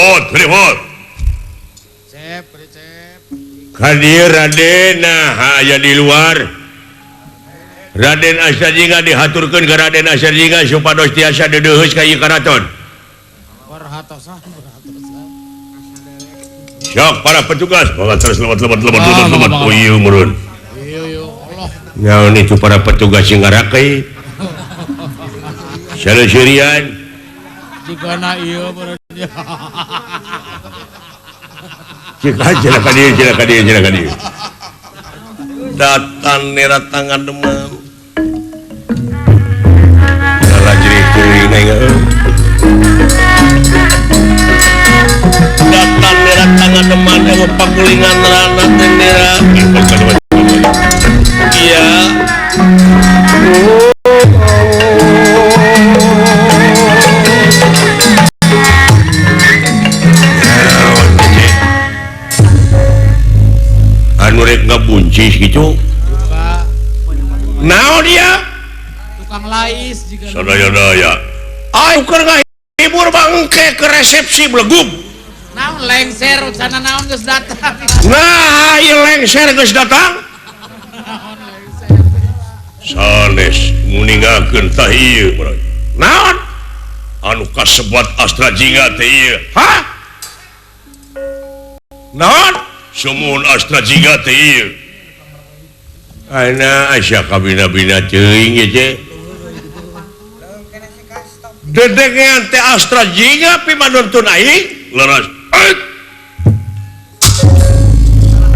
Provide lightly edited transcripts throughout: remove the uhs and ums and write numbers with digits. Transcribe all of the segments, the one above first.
Rewot. Cep, cep. Ka dieu Raden nah aya di luar. Raden Astajingga dihaturkeun ka Raden Astajingga supados tiasa deudeuheus ka ieu karaton. Perhatosan, perhatosan. Sok para petugas, mangga terus lewat lewat lewat lewat lewat. Oh ieu meureun. Iya iya Allah. Naon itu para petugas sing ngarakai. Saleuserian. Jigana ieu meureun. Cika cilaka dieu cilaka dieu cilaka dieu. Datan neratangan demam. Salah jerih teuing neng heuh. Datan neratangan demam eueuh pakulingan rana teh nera. Iya. Ngabuncis gitu. Naon dia? Tukang lais juga. Sadaya-daya. Ayo keur ngahibur bangke ke resepsi belegug. Naon lengser sana naon geus datang. Nah, ieu lengser geus datang. Sanes nguningakeun tah ieu. Naon? Anu kasebat Astra Jingga teh ieu. Hah? Naon? Sumuhun Astra Jingga teh ieu. Ana asa kabina-bina teuing ieu teh. Dedengean teh Astra Jingga pimanuntun aing leres.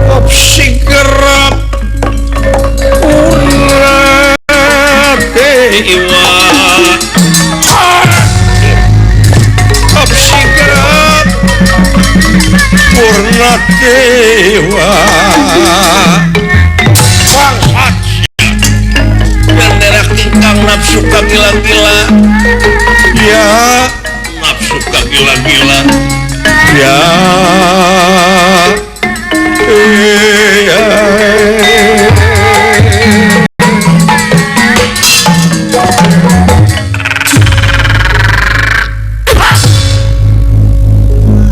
Opsi gerap urat dewa. Opsi gerap purna dewa. Bangsat dan nerak tingkang nafsu kagila-gila. Ya nafsu kagila-gila. Ya iya.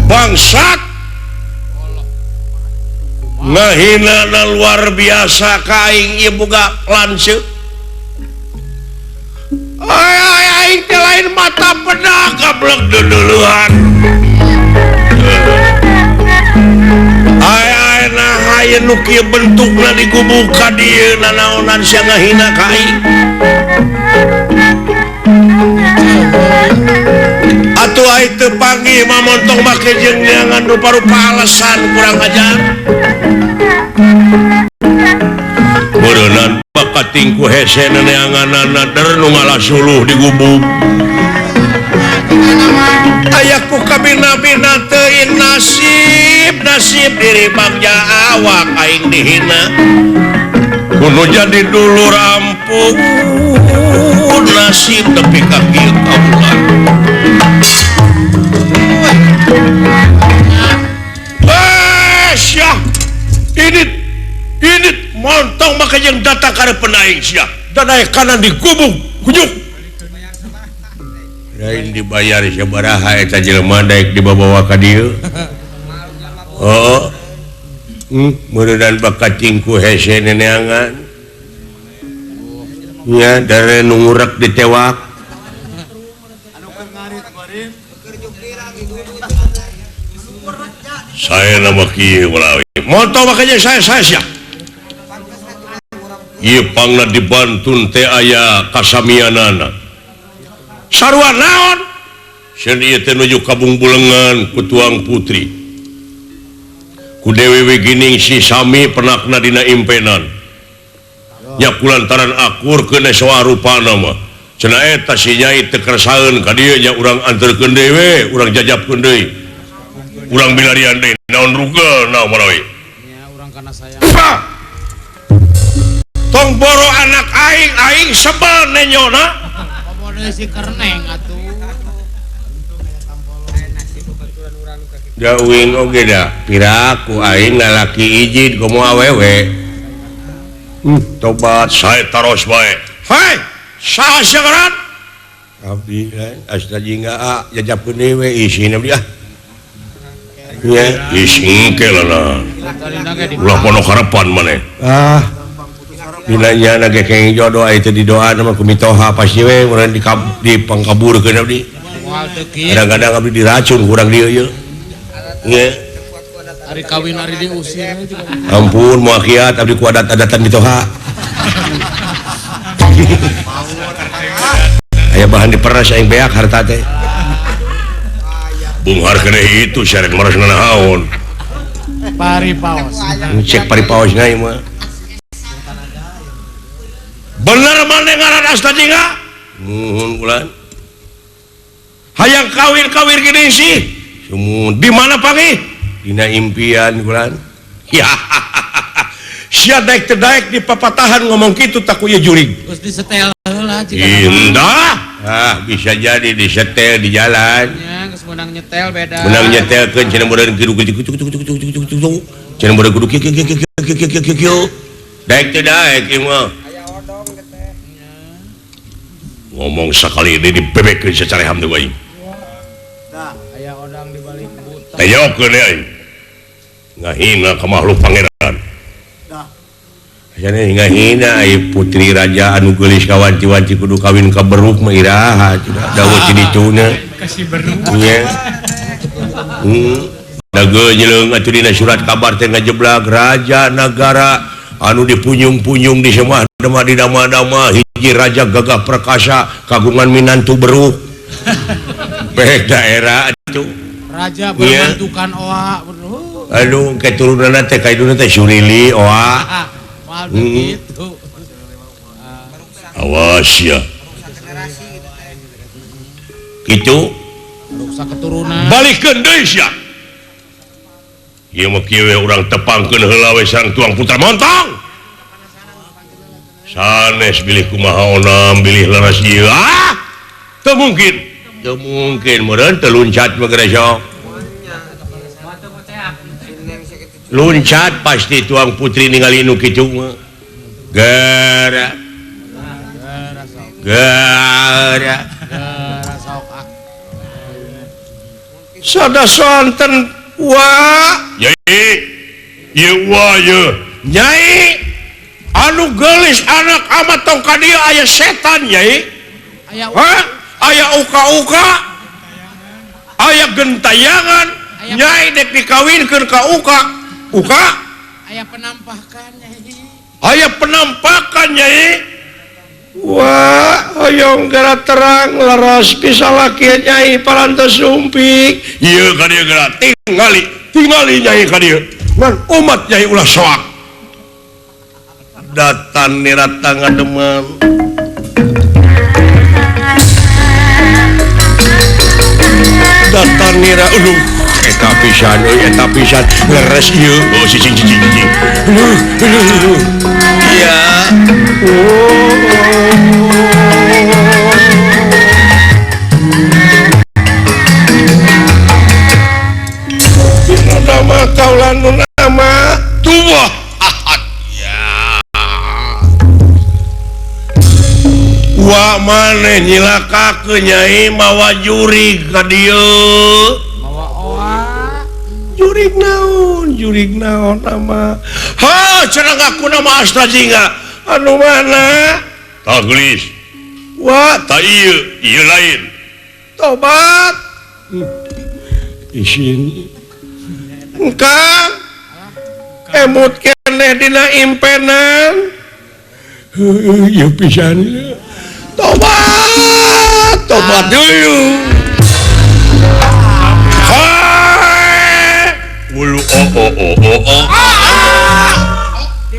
Bangsat ngahina na luar biasa ka aing ieu boga lanceuk. Ay ay aing teh lain mata pedah gablek dululuhan. Ay ay nah aya nu kieu bentukna digubuk ka dieu nanaonan sia ngahina ka aing. Atuh ai teu panggih mah montong make jeung neangan rupa-rupa alasan kurang ajar. Meureunnan bakating ku hese neanganana der nu ngalasuluh digubuk. Aya ku kabina-bina teuing nasib nasib diri bagja awak aing dihina. Kudu jadi dulur ampun nasib tepi ka kieu kaulan. Syah ini montong maka yang datang karena penaing syah dan naik kanan digubuk kujuk lain dibayar sabaraha eta jelema daek dibawa ka dieu. Oh meureunnan bakacing ku hese neneangan nya dare nu ngurek ditewak. Saya nama kieu walawi. Montong makanya saya sia. Ieu pangna dibantun teh aya kasamianana. Sarua naon? Sieun ieu teh nuju ka bungbulengan ku tuang putri. Ku Dewi Wigining si sami penakna dina impenan. Nya kulantaran akur keun soa rupana mah. Cenah eta si nyai teu kersaeun ka dieu nya urang anterkeun deui we, urang jajabkeun deui. Urang bilarian deui naon rugel naon marawi. Nya urang kana sayang. Tong boro anak aing aing sebel nenyona. Komo deui si kerneng atuh. Da uing oge da piraku aing lalaki izin komo awewe. Tobat saya taros bae. Hei, saha sia ngaran? Abdi Asta Jingga jajabkeun deui we isina abdi ah. Nya geus engke lah. Ulah pono harapan maneh. Ah. Dina nyana ge kenging jodoh aya teh didoa mah ku mitoha pasti we urang dipangkaburkeun abdi. Kadang-kadang abdi diracun kurang dieu ieu. Nya. Ari kawin ari diusir juga. Ampun muakiat abdi ku adat-adatan mitoha. Aya bahan diperas aing beak harta teh. Bunghar keneh itu syarek maras nanaon. Pari paos. Cek pari paos na ieu mah. Bener maneh ngaran Asta Jingga? Nuhun bulan. Hayang kawin-kawin gini sih. Sumun di mana panggih? Dina impian bulan. Ya. Sia daek teu daek di papatahan ngomong kitu tak ku ieu jurig. Geus disetel heula jika indah. Ah, bisa jadi disetel di jalan. Nya geus meunang nyetel beda. Meunang nyetelkeun cenah meureun kitu kitu kitu kitu kitu kitu. Cenah meureun kudu kieu kieu kieu kieu kieu kieu kieu. Daek teu daek ieu mah. Aya odong teh. Ngomong sakali ini dibebekeun secara ham teh aing. Dah, aya odang di balik buta. Teyokeun aing. Ngahina ka makhluk pangeran. Dah. Jane ngahina ai putri raja anu geulis kawanci-wanci kudu kawin ka beruk mah iraha cenah daweuh ci dituna. Kasih beruk. Nya. Dageul nyeleung atuh dina surat kabar teh ngajeblag raja nagara anu dipunyung-punyung di semah demah di dama-dama hiji raja gagah perkasa kagungan minantu beruk. Pek daerah atuh. Raja bermantukan oa. Aduh keturunanna teh kaiduna teh Surili oa. Moal begitu. Awas ya. Kitu ruksa keturunan. Balikeun deui sia. Ieu mah kieu we urang tepangkeun heula we sareng tuang putra montong. Sanes bilih kumaha onam bilih leres ieu. Ah! Teu mungkin. Teu mungkin meureun teu luncat mah geura. Luncat pasti tuang putri ningali nu kitu mah. Geura. Geura. Sada sonten wa nyai. Ieu wa ye. Nyai anu geulis anak amat tong ka dieu aya setan nyai. Aya aya uka-uka. Aya gentayangan. Nyai dek dikawinkeun ka uka. Uka aya penampakan nyai. Aya penampakan nyai. Wah, hoyong geura terang leres pisalaki nyai parantos sumpik. Ieu ka dieu geura tingali, tingali nyai ka dieu. Ngan umat nyai ulah soak. Datan nirata ngademan. Datan nira aduh eta pisan euy eta pisan leres ieu. Oh cicing cicing cicing. Aduh aduh aduh. Iya. Oh. Nama kaulan nama tua. Ya. Wa maneh nyilakakeun nyai mawa jurig ka dieu. Mawa oa. Jurig naon nama. Ha, cenah ngaku nama Asta Jingga. Anu mana? Tah geulis. Wah, tah ieu, ieu lain. Tobat. Isin. Engkang emut keneh dina impenan. Heuh, ieu pisan. Tobat, tobat dulu. Hai. Bulu oh oh oh oh oh.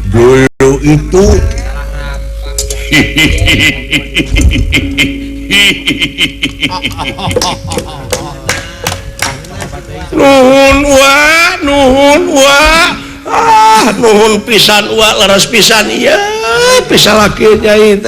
Dulu itu nuhun wa, nuhun wa. Ah, nuhun pisan wa, leres pisan ieu pisalaki nyai teh.